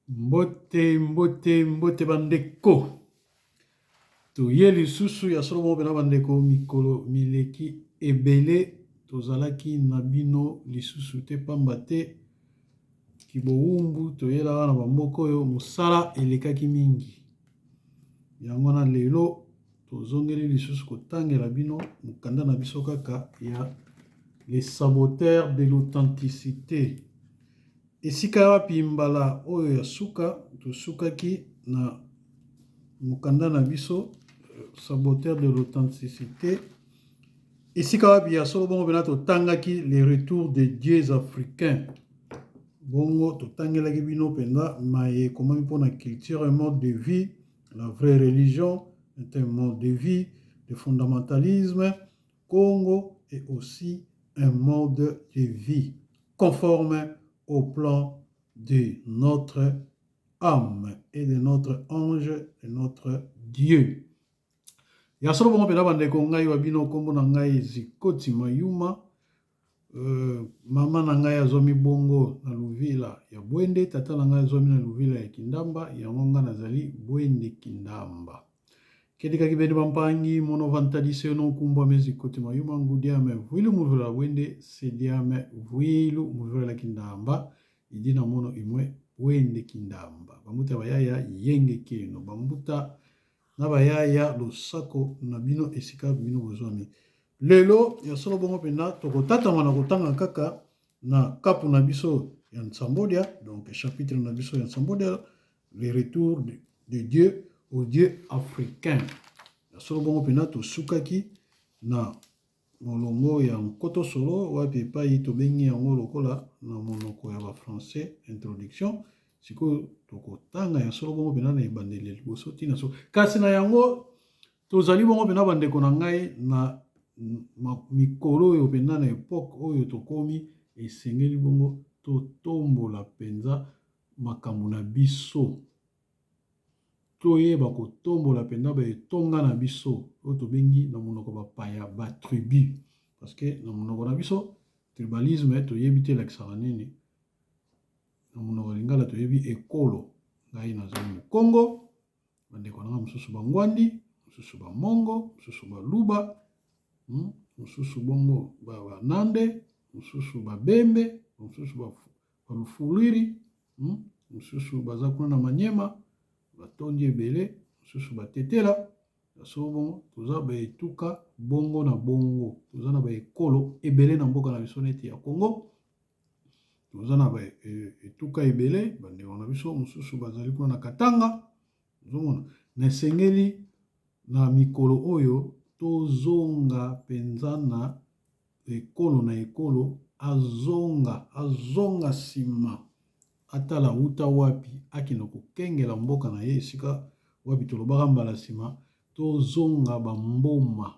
Mbote, mbote, mbote bandeko. Toye lisusu ya solo moko mpena bandeko, mikolo mileki ebele tozalaki na bino lisusu te, pamba te kibowumbu toyelaka na bamboka oyo mosala elekaki mingi. Yango wana lelo tozongeli lisusu kotangela bino mokanda na biso kaka ya Les saboteurs de l'authenticité. Esika wapi mbala oyo ya suka tosukaki na mokanda na biso Saboteur de l'authenticité, esika wapi ya solo bongo mpena totangaki le retour des dieux africains. Bongo totangelaki bino mpenza maye ekomami mpo na culture et mode de vie, la vraie religion est un mode de vie, le fondamentalisme Congo est aussi un mode de vie conforme au plan de notre âme et de notre ange, de notre Dieu. Ya solo bongo mpenza bandeko, ngai wa bino, nkombo na ngai Zikoti Mayuma. Mama na ngai azwami bongo na Luvila ya Bwende, tata na ngai azwami na Luvila ya Kindamba, yango ngai nazali Bwende Kindamba. Kedikaki beni bampangi mono vantadise no kumbwa mezi koti mayuma ngudiame vuilu muvila la Bwende sediame vuilu muvila la Kindamba idi na mono imwe Bwende Kindamba bambuta bayaya yenge keno bambuta na bayaya losako na bino esika bino bozwami lelo. Ya solo bongo mpenza tokotatama na kotanga kaka na kapu na biso ya Nsambodia, donc chapitre na biso ya Nsambodia, le retour de Dieu au Dieu africain. Ya solo bongo mpenza tosukaki na molongo ya nkoto solo wapi epai tobengi yango lokola na monoko ya bafrançais introduction. Sikoyo tokotanga ya solo bongo mpenza na ebandeli ya liboso ntina so, kasi na yango tozali bongo mpenza bandeko na ngai na mikolo oyo mpenza na epoke oyo tokomi, esengeli bongo totombola mpenza makambo na biso, toyeba kotombola mpenza baetonga na biso oyo tobengi na monoko bapaya batribu, parce que na monoko na biso tribalisme toyebi te elakisaka nini. Na monoko ya lingala toyebi ekolo, ngai nazali mokongo, bandeko na ngai mosusu bangwandi, mosusu bamongo, mosusu baluba, mosusu bongo banande, mosusu babembe, mosusu balufulwiri, mosusu baza kuna na Manyema batondi ebele, mosusu batetela. So bongo toza baetuka bongo na bongo, toza na baekolo ebele na mboka na biso neti ya Congo, toza na baetuka ebele. Bandeko na biso mosusu bazali kuna na Katanga. Ozomona, na esengeli na mikolo oyo tozonga mpenza na ekolo na ekolo, azonga azonga nsima, atala wuta wapi, akende kokengela mboka na ye esika wapi. Tolobaka mbala nsima tozonga bamboma.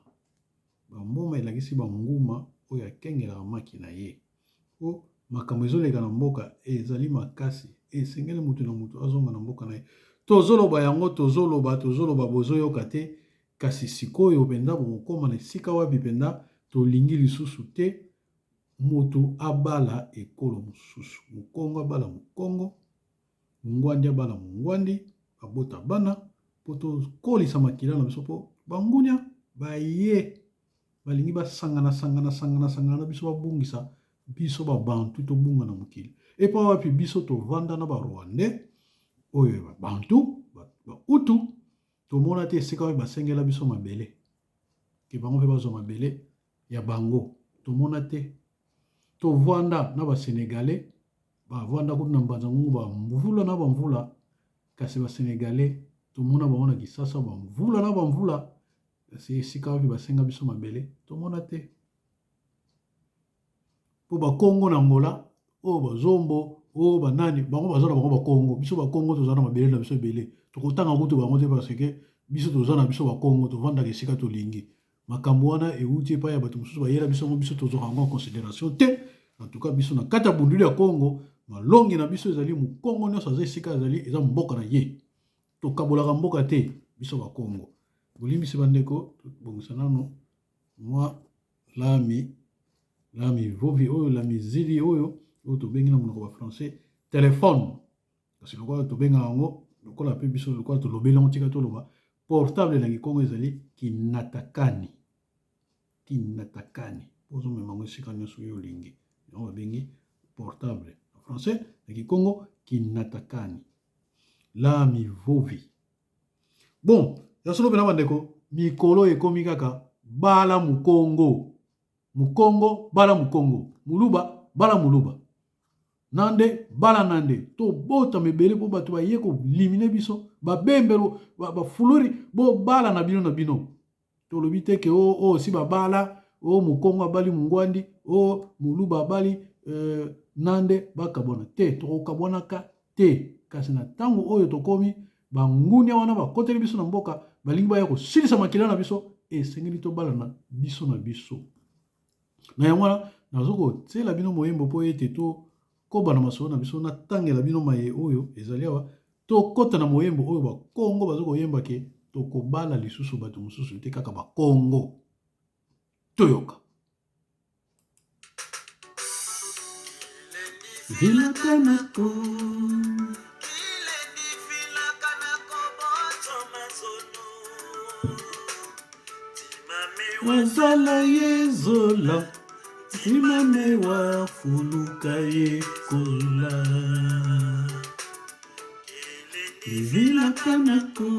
Bamboma elakisi banguma oyo akengelaka maki na ye, po makambo ezoleka na mboka ezali makasi. Esengeli motu na motu azonga na mboka na ye. Tozoloba yango, tozoloba, tozoloba, bozoyoka te. Kasi sikoyo mpenza bokokoma na esika wapi mpenza tolingi lisusu te moto abala ekolo mosusu. Mokongo abala mokongo, mongwandi abala mongwandi, babota bana mpo tokolisa makila na biso, mpo bangunia baye balingi basangana sangana sangana sangana na biso, babungisa biso babantu, tobunga na mokili. Epa wapi biso tovanda na barwandais oyo babantu bahutu, tomona te esika oyo basengela biso mabele ke bango mpe bazwa mabele ya bango, tomona te. Tovanda na basenegalais, bavanda kutu na Mbanza Ngungu bamvula na bamvula, kasi basenegalais tomona bango na Kisasa bamvula na bamvula, kasi esika wapi basenga biso mabele tomona te. Mpo bakongo na Angola oyo bazombo oyo banani, bango baza na bango bakongo, biso bakongo toza na mabele na biso ebele, tokotanga kutu bango te, parce que biso toza na biso bakongo, tovandaka esika tolingi. Makambo wana euti epai ya bato mosusu bayela biso yango, biso tozwaka yango en considération te. En tout cas biso na kati ya bunduli ya Kongo, malongi na biso ezali mokongo nyonso aza esika azali, eza mboka na ye, tokabolaka mboka te biso bakongo. Bolimbisi bandeko, tobongisa nano mwa lami lami vovi oyo, lami zili oyo, oyo tobengi na monoko ba français telefone. Kasi lokola tobengaka yango, lokola mpe biso lokola tolobeli yango, tika toloba portable na Kikongo ezali kinatakani. Kinatakani ozomema yango esika nyonso yo olingi, yango babengi portable na français, na Kikongo kinatakani la mivovi. Bon, ya solo mpena bandeko, mikolo ekomi kaka bala mukongo, mukongo bala mukongo, muluba bala muluba, nande bala nande, tobotama ebele mpo bato baye kolimine biso, babembe bafuluri, bobala na bino na bino. Tolobi te ke o oh, oh, si babala o oh, mokongo abali mongwandi o oh, moluba abali nande, bakabwana te, tokokabwanaka te. Kasi na ntango oyo tokomi, bangunia wana bakoteli biso na mboka, balingi baya kosilisa makila na biso, esengeli tobalana biso na biso. Na yango wana nazo kotiela bino moyembo mpo ete tokoba na masolo na biso, natangela bino maye oyo ezali awa, tokota na moyembo oyo bakongo bazo koyemba ke tokobala lisusu bato mosusu te, kaka bakongo. Toyoka. Vilakanako. Wazala yezola timame wafuluka yekola evilakanako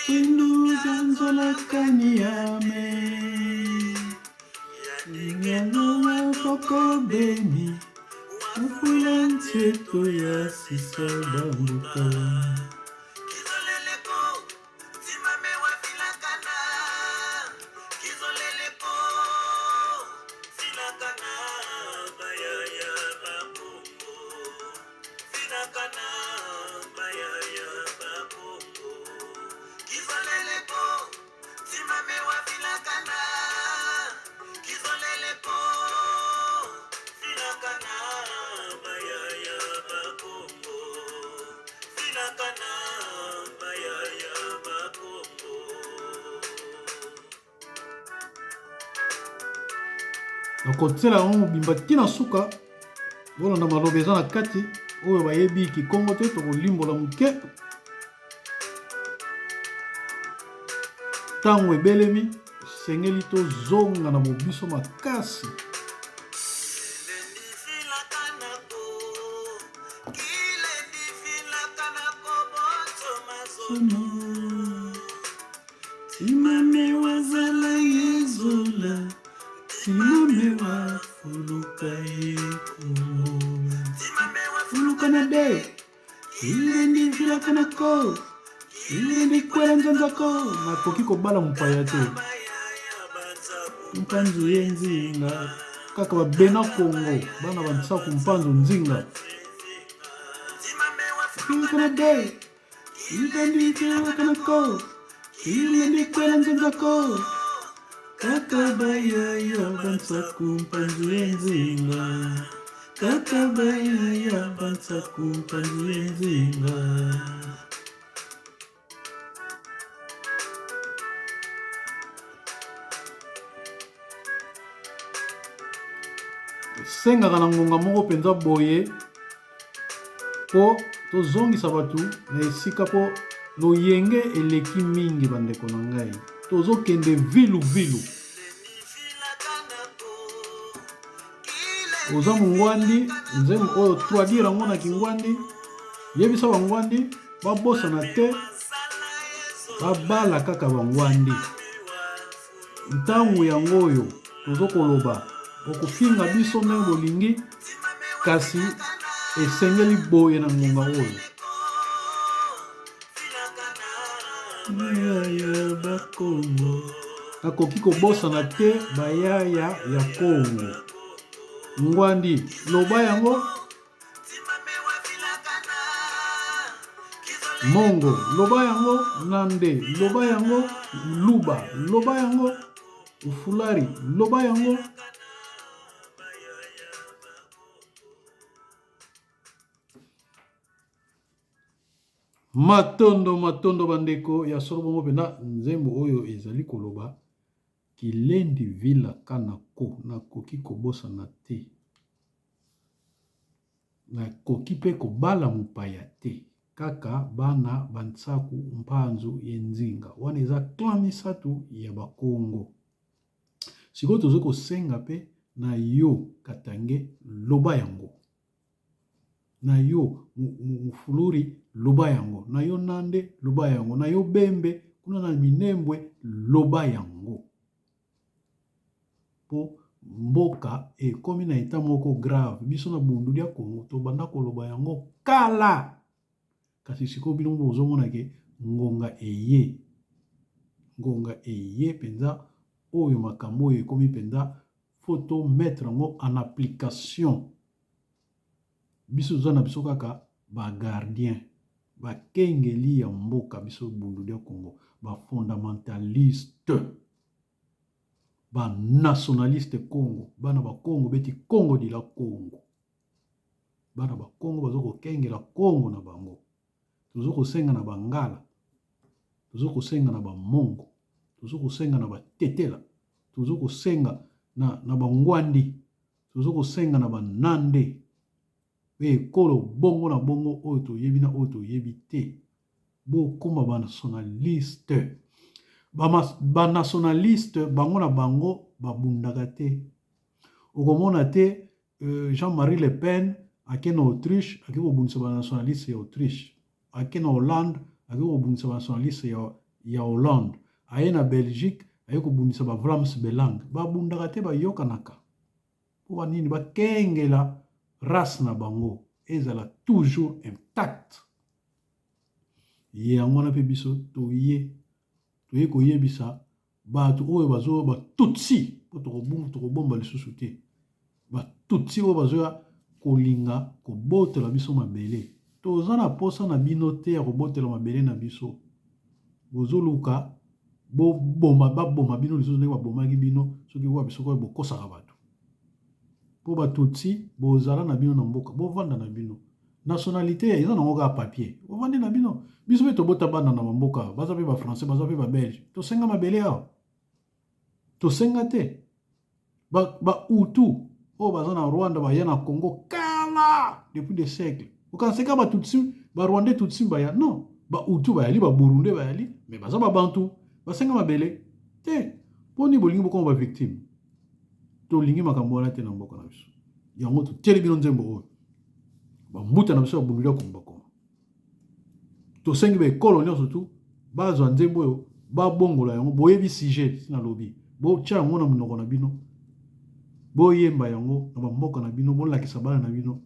indu zanzolakani yame inganowa kokobeni ufula ntieto ya sisa bambuka. Nakotiela yango mobimba ti na suka. Bolanda maloba eza na kati, oyo bayebi kikongo te tokolimbola moke. Ntango ebelemi, esengeli tozonga na bobiso makasi. Timame wazala yezola, timame wafuluka yekongo. Fuluka na de, ilendi vilaka na ko, ilendi kwela nzanzako. Nakoki kobala mopaya te. Mpanzu ye nzinga, kaka babena Kongo, bana bansaku mpanzu nzinga. Fuluka na de, ilendi vilaka na ko, ilendi kwela nzanzako. Kaka bayaya bansaku mpanzu ye nzinga. Kaka bayaya bansaku mpanzu ye nzinga. Esengaka na ngonga moko mpenza boye mpo tozongisa bato na esika, mpo loyenge eleki mingi. Bandeko na ngai, tozokende vilu vilu. Oza mongwandi, nzembo oyo traduire yango na kingwandi, yebisa bangwandi babosana te, babala kaka bangwandi. Ntango yango oyo tozokoloba, okofinga biso ndenge bolingi, kasi esengeli boye na ngonga oyo. Bayaya bakongo, nakoki kobosana te bayaya ya Kongo. Ngwandi, loba yango. Mongo, loba yango. Nande, loba yango. Luba, loba yango. Ufulari, loba yango. Matondo, matondo bandeko ya solo bongo mpenza. Nzembo oyo ezali koloba Kilendi Villa Kanako, nakoki kobosana te. Nakoki mpe kobala mopaya te, kaka bana ba Nsaku Mpanzu ye Nzinga. Wana eza clan misatu ya bakongo. Sikoyo tozo kosenga mpe na yo Katange loba yango. Na yo Mufuluri loba yango. Na yo Nande loba yango. Na yo Bembe kuna na Minembwe loba yango. Po mboka ekomi na etat moko grave. Biso na Bundu dia Kongo tobanda koloba yango kala. Kasi sikoyo bino bozomona ke ngonga eye. Ngonga eye penza oyo makambo oyo ekomi penza faut to mettre yango en application. Biso toza na biso kaka ba gardien, bakengeli ya mboka biso Bundu dia Kongo, ba fondamentaliste, ba nationaliste Kongo, bana ba Kongo beti Kongo dila Kongo. Bana ba Kongo bazo kokengela Kongo na bango. Tozo kosenga na bangala, tozo kosenga na bamongo, tozo kosenga na batetela, tozo kosenga na bangwandi, tozo kosenga na banande mpe ekolo bongo na bongo oyo toyebi na oyo toyebi te. Bokoma ba nationaliste. Ba nationaliste bango na bango babundaka te. Okomona te Jean-Marie Le Pen ake na Autriche ake kobundisa ba nationaliste ya Autriche, ake na Hollande ake kobundisa ba nationaliste ya Hollande, aye na Belgique aye kobundisa ba Vlaams Belang. Babundaka te, bayokanaka. Mpo ba nini? Bakengela race na bango ezala toujours intact. Yango wana mpe biso toye koyebisa bato oyo bazo ba tutsi, mpo tokobomba lisusu te, ba tutsi oyo bazoya kolinga kobotola biso mabele. Toza na posa na bino te ya kobotola mabele na biso. Bozoluka boboma, baboma bino lisusu ndenge babomaki bino soki wapi, soki oyo bokosaka bato. Mpo ba tutsi bozala na bino na mboka, bovanda na bino. Nationalité eza nango kaka papier. Bovandi na bino. Biso mpe tobota bana na bamboka, baza mpe ba français, baza mpe ba belge. Tosenga mabele awa. Tosenga te. Ba Hutu oyo baza na Rwanda baya na Congo kala depuis des siècles. Okanisaka ba Tutsi, ba Rwandais Tutsi baya? Non, ba Hutu bayali, ba Burundais bayali, mais baza ba Bantu. Basenga mabele te. Poni bolingi bokoma ba victime? Tolingi makambo wana te na mboka na biso. Yango totieli bino nzembo oyo. Bambuta na biso ya Bundu dia Kongo bakoma. Tosengi ba ekolo nyonso tu bazwa nzembo oyo babongola yango. Boyebi sujet si nalobi, botya yango na monoko na bino, boyemba yango na bamboka na bino, bolakisa bana na bino,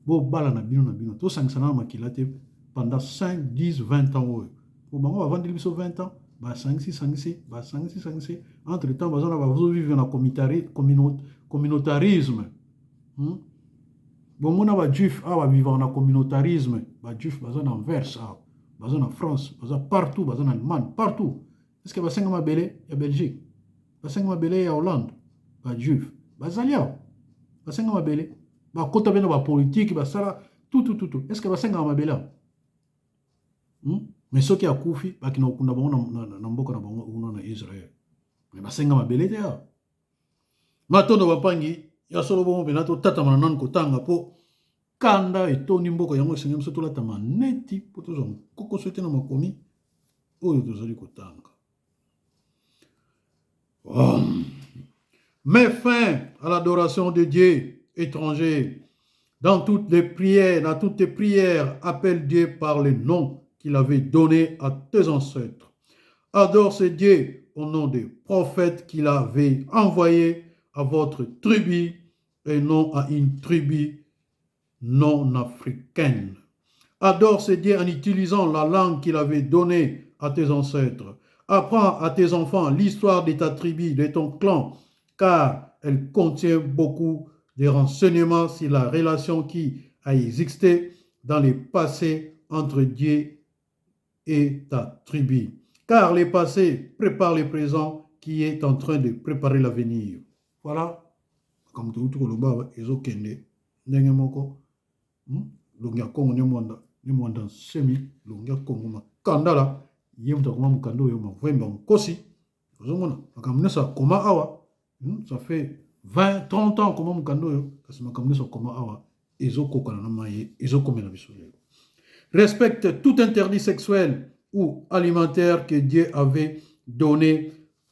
bobala na bino na bino. Tosangisa na makila te pendant 5, 10, 20 ans oyo. Po bango bavandeli biso 20 ans, basangisi sangisi, basangisi sangisi, entre temps baza na bazo vivre na communautarisme. Bomona ba juif awa bavivaka na communautarisme. Ba juif baza na Anvers awa, baza na France, baza partout, baza na Allemagne, partout. Est-ce que basenga mabele ya Belgique, basenga mabele ya Hollande? Ba juif bazali awa, basenga mabele, bakota mpe na bapolitike, basala tout tout tout tout. Est-ce que basengaka mabele awa? Mais soki akufi, bakina kokunda bango na mboka na bango kuna na Israël. Mais basenga mabele te awa. Matondo bapangi ya solo bongo mpena totatamana nanu kotanga mpo kanda etondi mboka yango esengeli biso tolata maneti mpo tozwa nkokoso te na makomi oyo tozali kotanga. Oh. Mets fin à l'adoration de Dieu étranger. Dans toutes les prières, dans toutes tes prières, appelle Dieu par le nom qu'il avait donné à tes ancêtres. Adore ce Dieu au nom des prophètes qu'il avait envoyés à votre tribu et non à une tribu non africaine. Adore ce Dieu en utilisant la langue qu'il avait donnée à tes ancêtres. Apprends à tes enfants l'histoire de ta tribu, de ton clan, car elle contient beaucoup de renseignements sur la relation qui a existé dans le passé entre Dieu et ta tribu. Car le passé prépare le présent qui est en train de préparer l'avenir. Voilà, comme tout koloba ezokende ndenge moko. Longi ya Kongo ne mwanda, ne mwanda nsemi, longi ya Kongo makandala, ye moto akoma mokanda oyo Mavwemba Nkosi. Ozomona makambo nyonso akoma awa. Ça fait 20, 30 ans akoma mokanda oyo, kasi makambo nyonso akoma awa Ezokokana na maye ezokomela biso lelo. Respecte tout interdit sexuel ou alimentaire que Dieu avait donné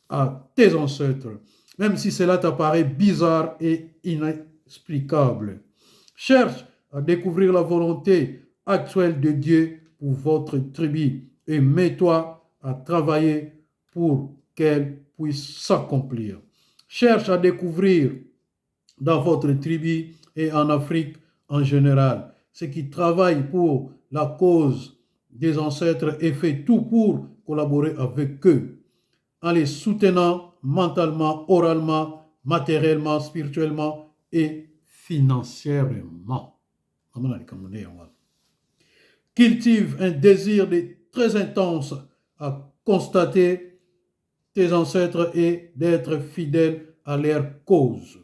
à tes ancêtres, même si cela t'apparaît bizarre et inexplicable. Cherche à découvrir la volonté actuelle de Dieu pour votre tribu et mets-toi à travailler pour qu'elle puisse s'accomplir. Cherche à découvrir dans votre tribu et en Afrique en général ceux qui travaillent pour la cause des ancêtres et fait tout pour collaborer avec eux, en les soutenant mentalement, oralement, matériellement, spirituellement et financièrement. Cultive un désir de très intense à constater tes ancêtres et d'être fidèle à leur cause.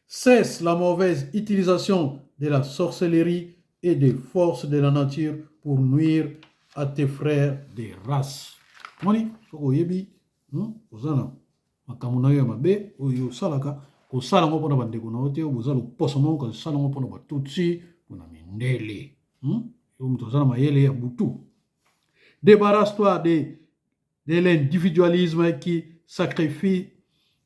Cesse la mauvaise utilisation de la sorcellerie et des forces de la nature pour nuire à tes frères des races. Moni, soki oyebi, oza na makambo na yo ya mabe oyo osalaka, kosala yango mpona bandeko na yo te, boza loposo moko, kosala yango mpona batutsi, mpona mindele. Yo moto oza na mayele ya butu. Débarrasse-toi de l'individualisme qui sacrifie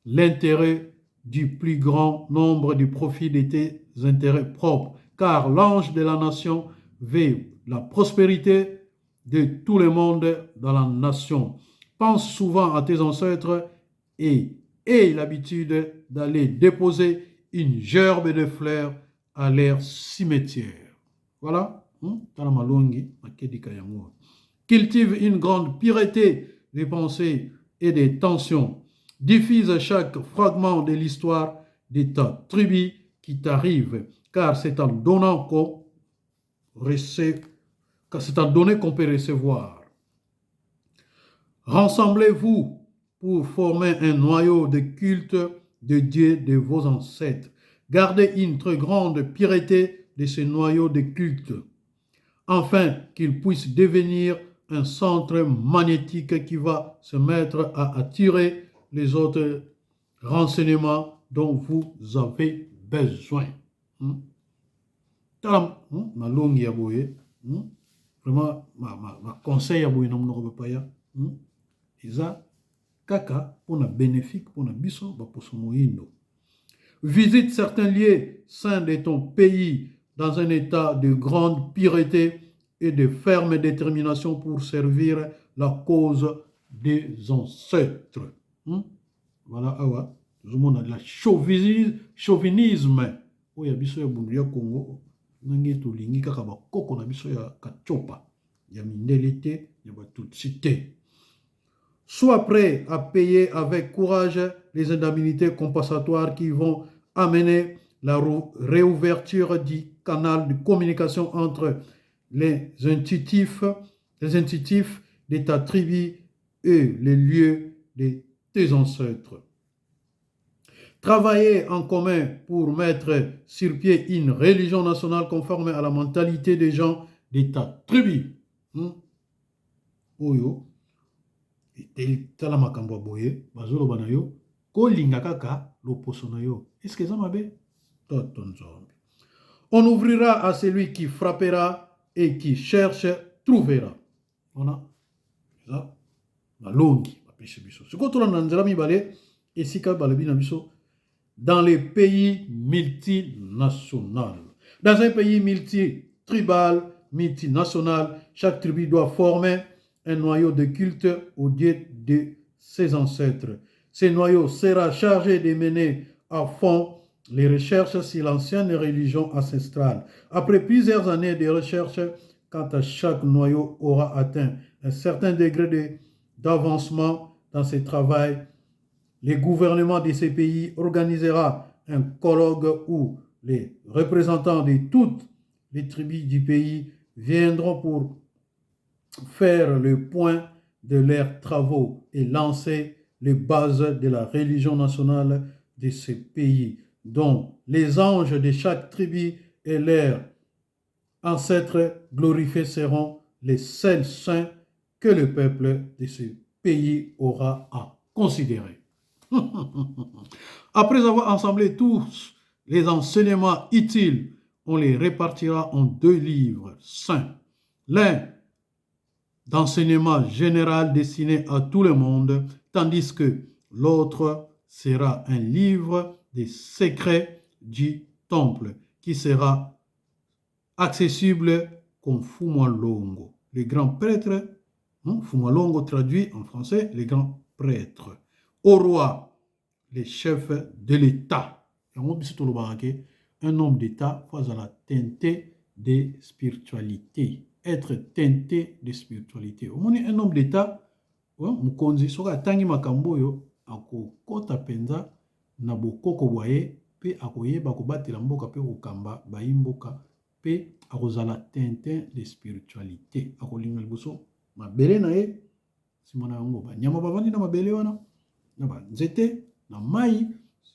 l'intérêt du plus grand nombre du profit de tes intérêts propres, car l'ange de la nation veut la prospérité de tout le monde dans la nation. Pense souvent à tes ancêtres et aie l'habitude d'aller déposer une gerbe de fleurs à leur cimetière. Voilà. Tala malongi, makedika yango. Cultive une grande pureté des pensées et des tensions. Diffuse chaque fragment de l'histoire de ta tribu qui t'arrive, car c'est en donnant qu'on car c'est en donner qu'on peut recevoir. Rassemblez-vous pour former un noyau de culte de Dieu de vos ancêtres. Gardez une très grande pureté de ce noyau de culte, afin qu'il puisse devenir un centre magnétique qui va se mettre à attirer les autres renseignements dont vous avez besoin. Tala malongi ya boye, Vraiment, ma conseil ya boye na monoko bapaya eza kaka mpona bénéfique mpona biso baposo moyindo. Visite certains lieux saints de ton pays dans un état de grande pureté et de ferme détermination pour servir la cause des ancêtres. Voilà, awa tozomona la chauvinisme oyo ya biso ya bundu ya Congo, ndenge tolingi kaka bakoko na biso ya katiopa ya mindele te, ya batutsi te. Sois prêt à payer avec courage les indemnités compensatoires qui vont amener la réouverture du canal de communication entre les intuitifs de ta tribu et les lieux de tes ancêtres. Travailler en commun pour mettre sur pied une religion nationale conforme à la mentalité des gens de ta tribu. Oyo tala makambo ya boye bazoloba na yo, kolinga kaka loposo na yo, eske eza mabe? Toto Nzambe. On ouvrira à celui qui frappera et qui cherche trouvera. Wana eza balongi bapesi biso. Sikoyo tolanda nzela mibale esika balobi na biso dans les pays multinational. Dans un pays multitribal, multinational, chaque tribu doit former un noyau de culte au Dieu de ses ancêtres. Ce noyau sera chargé de mener à fond les recherches sur l'ancienne religion ancestrale. Après plusieurs années de recherches, quand à chaque noyau aura atteint un certain degré d'avancement dans ses travaux, le gouvernement de ces pays organisera un colloque où les représentants de toutes les tribus du pays viendront pour faire le point de leurs travaux et lancer les bases de la religion nationale de ces pays, dont les anges de chaque tribu et leurs ancêtres glorifiés seront les seuls saints que le peuple de ce pays aura à considérer. Après avoir assemblé tous les enseignements utiles, on On les répartira en deux livres saints. L'un d'enseignement général destiné à tout le monde, tandis que l'autre sera un livre des secrets du temple qui sera accessible comme Fumalongo. Le grand prêtre, hein, Fumalongo traduit en français, le grand prêtre. Au roi, les chefs de l'État. Yango biso tolobaka ke un homme d'État faut azala teinté de spiritualité, être teinté de spiritualité. Omoni un homme d'État, mokonzi soki atangi makambo oyo akokota mpenza na bokoko bwa ye mpe akoyeba kobatela mboka mpe kokamba bayi mboka mpe akozala teinté de spiritualité. Akolinga liboso mabele na ye, nsima na yango banyama bavandi na mabele wana na banzete na mai,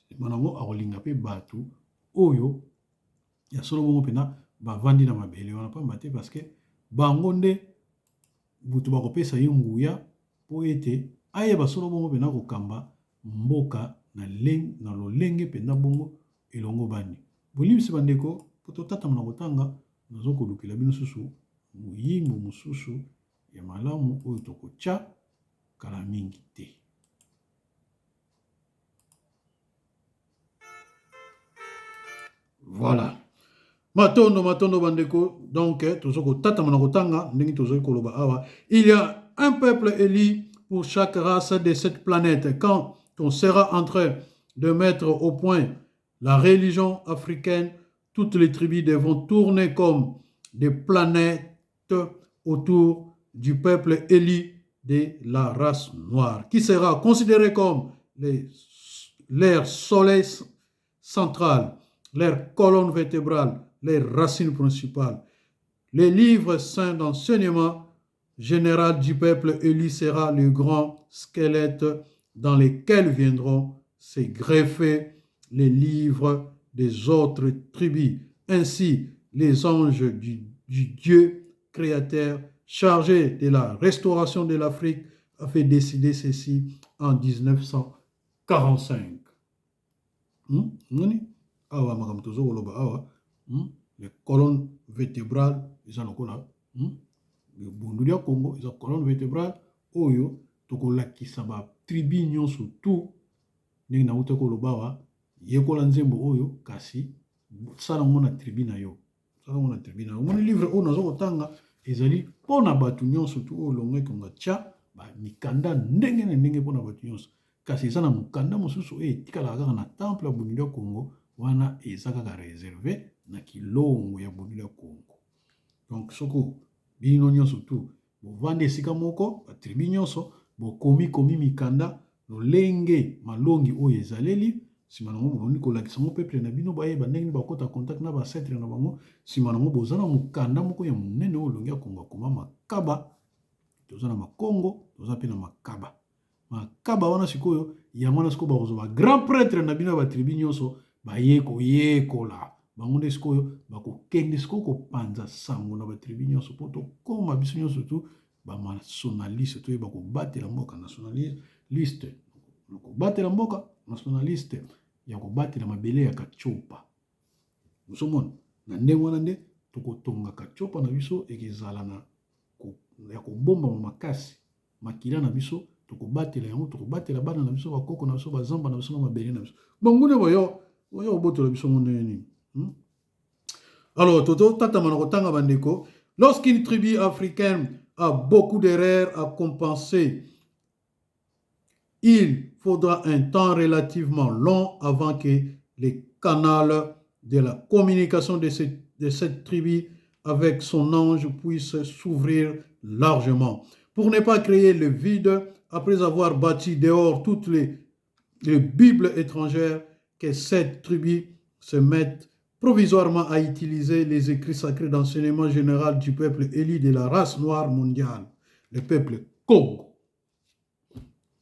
nsima na yango akolinga mpe bato oyo ya solo bongo mpenza bavandi na mabele wana, pamba te parce que bango nde butu bakopesa ye nguya mpo ete ayeba solo bongo mpenza kokamba mboka na lolenge mpenza bongo elongo bani. Bolimbisi bandeko mpo totatama na kotanga, nazokolukela bino susu moyimbo mosusu ya malamu oyo tokotya kala mingi te. Voilà. Matondo, matondo bandeko. Donc, tozo kotatama na kotanga ndenge tozali koloba awa. Il y a un peuple élu pour chaque race de cette planète. Quand on sera en train de mettre au point la religion africaine, toutes les tribus devront tourner comme des planètes autour du peuple élu de la race noire, qui sera considéré comme leur soleil central, leur colonne vertébrale, les racines principales. Les livres saints d'enseignement général du peuple élu sera le grand squelette dans lequel viendront se greffer les livres des autres tribus. Ainsi, les anges du Dieu créateur chargé de la restauration de l'Afrique a fait décider ceci en 1945. Nini awa makambo tozo koloba awa, Les colonnes vertébrales eza lokola ebundu ya Congo, eza colonne vertébrale oyo tokolakisa ba tribu nyonso tout ndenge nauta koloba awa. Yekola nzembo oyo, kasi sala yango na tribu na yo, sala yango na tribu na yo. Omoni livre oyo naza kotanga ezali mpona bato nyonso tu oyo longo ekonga tya bamikanda ndenge na ndenge mpona bato nyonso, kasi eza na mokanda mosusu oyo etikalaka kaka na temple ya Bundu ya Kongo. Wana eza kaka réservé na kilongo ya Bundu ya Kongo. Donc soko bino nyonso tu bovandi esika moko, batribu nyonso bokomi komi mikanda lolenge malongi oyo ezaleli, nsima nango bokomi kolakisa yango peuple na bino, bayeba ndenge nini bakota contact na baancêtres na bango. Nsima nango boza na mokanda moko ya monene oyo olongi ya Kongo akoma makaba. Toza na makongo, toza mpe na makaba. Makaba wana sikoyo, yango wana sikoyo bakozwa ba grand prêtre na bino ya batribu nyonso baye koyekola bango nde sikoyo bakokende sikoyo kopanza sango na batribu nyonso mpo tokóma biso nyonso tu banationaliste, toyeba kobatela mboka. Nationaliste kobatela mboka, nationaliste ya kobatela mabele ya Katiopa. Ozomona na ndenge wana nde tokotonga Katiopa na biso, ekezala na ya kobombama makasi. Makila na biso tokobatela yango, tokobatela bana na biso, bakoko na biso, bazamba na biso na mabele na biso. Banguna bayo oyo kobotola biso ngo ndenge nini? Alors tozotatama na kotanga bandeko. Lorsqu'une tribu africaine a beaucoup d'erreurs à compenser, il faudra un temps relativement long avant que les canaux de la communication de cette tribu avec son ange puissent s'ouvrir largement. Pour ne pas créer le vide, après avoir bâti dehors toutes les Bibles étrangères, que cette tribu se mette provisoirement à utiliser les écrits sacrés d'enseignement général du peuple élu de la race noire mondiale, le peuple Congo.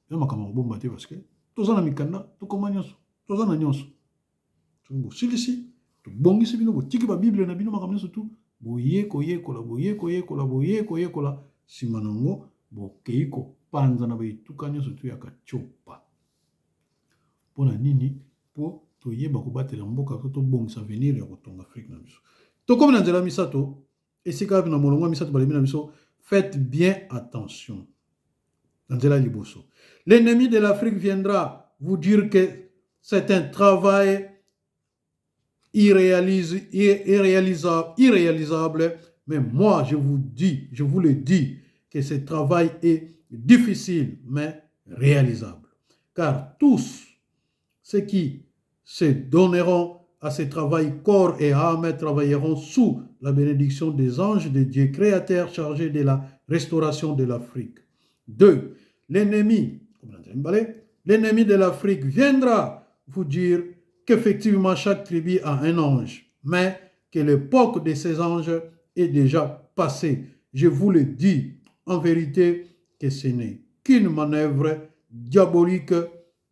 Makambo kobomba te, parce que toza na mikanda, tokoma nyonso, toza na nyonso. Soki bosilisi, tobongisi bino, botiki babible na bino, makambo nyonso tu, boye koyekola, boye koyekola, boye koyekola, nsima nango bokei kopanza na baetuka nyonso tu ya Katiopa. Mpona nini? Mpo toyeba kobatela mboka to tobongisa avenir ya kotonga Afrique na biso. Tokomi na nzela misato, esika wapi na molongo ya misato balobi na biso faites bien attention. Na nzela liboso, l'ennemi de l'Afrique viendra vous dire que c'est un travail irréalisable, mais moi je vous dis, je vous le dis, que ce travail est difficile, mais réalisable. Car tous ceux qui se donneront à ce travail corps et âme travailleront sous la bénédiction des anges de Dieu créateur chargés de la restauration de l'Afrique. 2. L'ennemi, l'ennemi de l'Afrique viendra vous dire qu'effectivement chaque tribu a un ange, mais que l'époque de ces anges est déjà passée. Je vous le dis en vérité que ce n'est qu'une manœuvre diabolique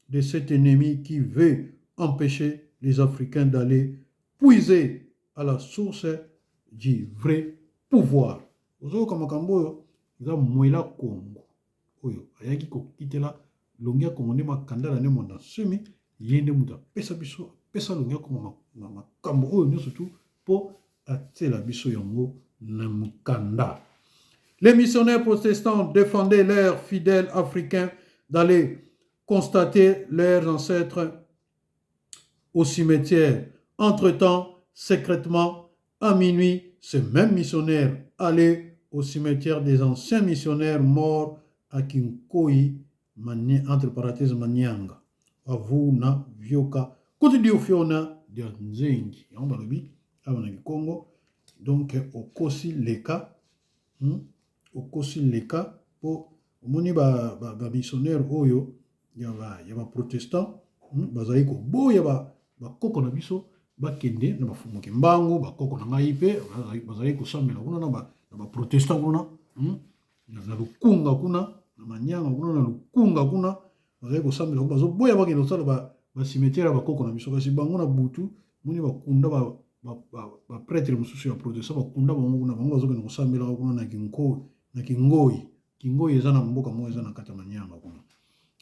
de cet ennemi qui veut empêcher les Africains d'aller puiser à la source du vrai pouvoir. Ozoyoka makambo oyo eza Mwela Kongo oyo ayaki kokitela Longi ya Kongo nde Makandala nde Mwanda Nsemi, ye nde moto apesa biso, apesa Longi ya Kongo makambo oyo nyonso tu mpo atiela biso yango na mokanda. Les missionnaires protestants défendaient leurs fidèles africains d'aller constater leurs ancêtres au cimetière. Entre-temps, secrètement, à minuit, ces mêmes missionnaires allaient au cimetière des anciens missionnaires morts à Kinkoi, entre parenthèses Manianga, Avuna, Vioka, kuti diufiona dia nzengi. Yango balobi awa na Kikongo, donc okosi leka, okosi leka po omoni ba ba, ba missionnaire oyo ya ba ya ba protestant, bazali koboya ba bakoko na biso bakende na bafumu Kimbangu. Bakoko na ngai mpe bazali kosambela kuna na ba na ba protestant kuna, na Lukunga kuna, na Manyanga kuna, na Lukunga kuna bazali kosambela kuna, bazoboya bakende kosala ba ba cimetière ya bakoko na biso. Kasi bango na butu moni bakunda ba ba prêtre mosusu ya protestant, bakunda bango kuna, bango bazokende kosambelaka kuna na Kinko, na Kingoi. Kingoi eza na mboka moko eza na kati ya Manyanga kuna.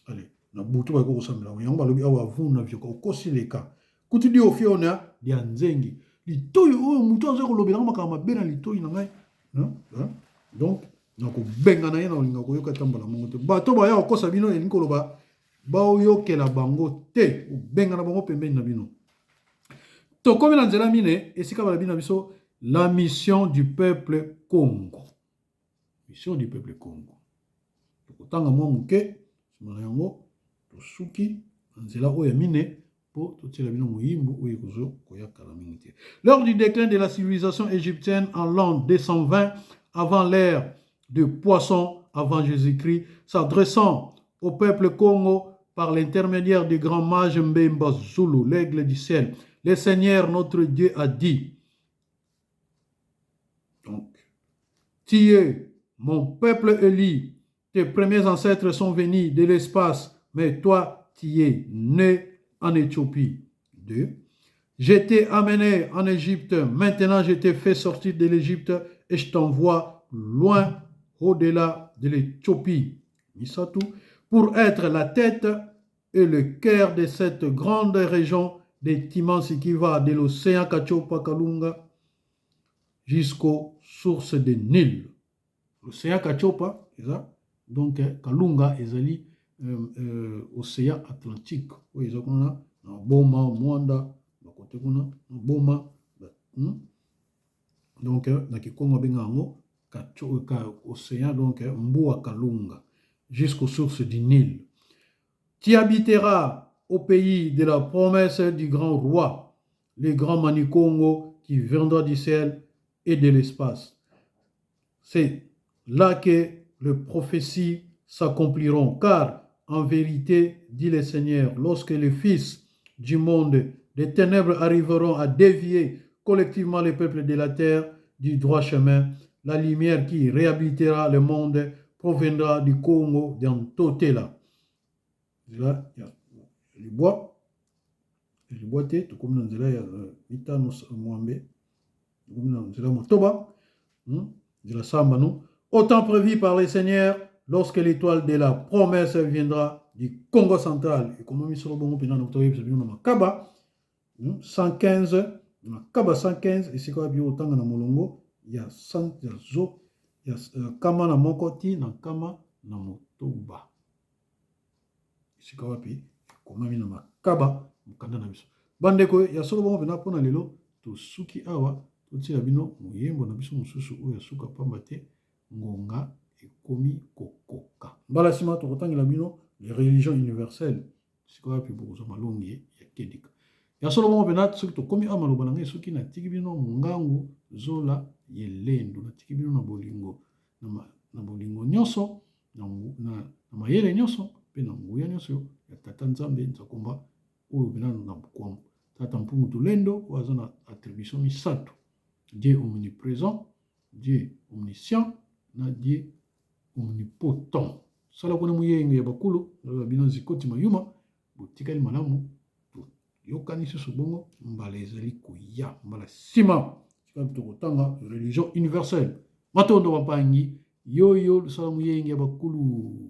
Ale na butu bakoki kosambela yango. Balobi awa avuna vyoka, okosi leka kuti di ofiona dia nzengi litoi oyo moto aza kolobelanga makambo mabe na litoi na ngai. Donc nakobengana ye, na kolinga koyoka ata mbala moko te. Bato baya kokosa bino, elingi koloba baoyokela bango te, obengana bango pembeni na bino. Tokomi na nzela mine, esika balobi na biso la mission du peuple Congo. Mission du peuple Congo, tokotanga mwa moke, nsima na yango tosuki na nzela oyo ya mine mpo totiela bino moyimbu oyo ekozo koya kala mingi te. Lors du déclin de la civilisation égyptienne en l'an 220 avant l'ère de Poisson avant Jésus-Christ, s'adressant au peuple Congo par l'intermédiaire du grand mage Mbemba Zulu, l'aigle du ciel, le Seigneur notre Dieu a dit: donc, tu es mon peuple élu, tes premiers ancêtres sont venus de l'espace, mais toi, tu es né en Éthiopie. 2. Je t'ai amené en Égypte, maintenant je t'ai fait sortir de l'Égypte et je t'envoie loin au-delà de l'Éthiopie. Misato, pour être la tête et le cœur de cette grande région de Timansi qui va de l'océan Katiopa Kalunga jusqu'aux sources de Nil. L'océan Katiopa, donc Kalunga ezali océan Atlantique. Oyo eza kuna na Boma, Mwanda, bakote kuna na Boma. Donc na Kikongo abenga yango océan, donc Mbua Kalunga jusqu'aux sources du Nil. Tu habiteras au pays de la promesse du grand roi, le grand Manikongo qui viendra du ciel et de l'espace. C'est là que les prophéties s'accompliront, car en vérité, dit le Seigneur, lorsque les fils du monde des ténèbres arriveront à dévier collectivement les peuples de la terre du droit chemin, la lumière qui réhabilitera le monde proviendra du Congo d'Antotela. Nzela ya libwa, libwa te, tokomi na nzela ya mitano, mwambe, tokomi na nzela motoba, nzela samba no. Au temps prévu par le Seigneur, lorsque l'étoile de la promesse viendra du Congo central. Ekomi solo bongo mpenza na kotoyebisa bino na makaba 115. Na kaba 115 esika wapi otanga na molongo ya ya zo ya nkama na moko ti na 160, esika wapi ekomami na makaba mokanda na biso. Bandeko ya solo, bongo mpena mpona lelo tosuki awa. Totiela bino moyembo na biso mosusu oyo ya suka, pamba te ngonga ekomi kokoka. Mbala nsima tokotangela bino les religions universelles, esika wapi bokozwa malongi ya kedika. Ya solo bongo mpena, soki tokomi awa, maloba na ngai, soki natiki bino mongangu zola yelendo, natiki bino na bolingo, na bolingo nyonso, na mayele nyonso mpe na nguya nyonso ya Tata Nzambe Nzakomba, oyo mpena na Tata Mpungu Tulendo, oyo aza na attribution misato: Dieu omniprésent, Dieu omniscient na Dieu omnipotent. Sala kuna moyenge ya bakulu na bino Nzikoti Mayuma. Botikali malamu, toyokani susu bongo mbala ezali koya, mbala nsima sika tokotanga religion universelle. Matondo bampangi yoyo lusala moyenge ya bakulu.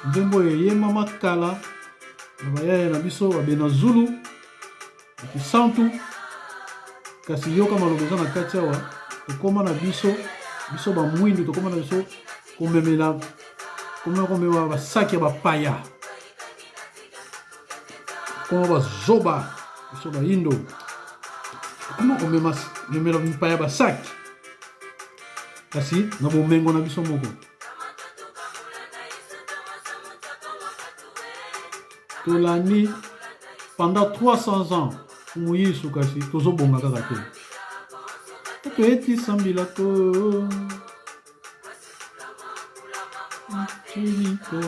Nzembo oyo eyembama kala na bayaya na biso babena Zulu kisantu, kasi yoka maloba eza na kati awa. Tokóma na biso, biso bamwindu, tokóma na biso komemela, komema basaki ya bapaya. Tokóma bazoba, biso bayindo, tokóma komemela mipaya basaki, kasi na bomengo na biso moko tolandi pendant 300 ans Fumu Yisu, kasi tozobonga kaka te. Toyetisambila ko Chiriko.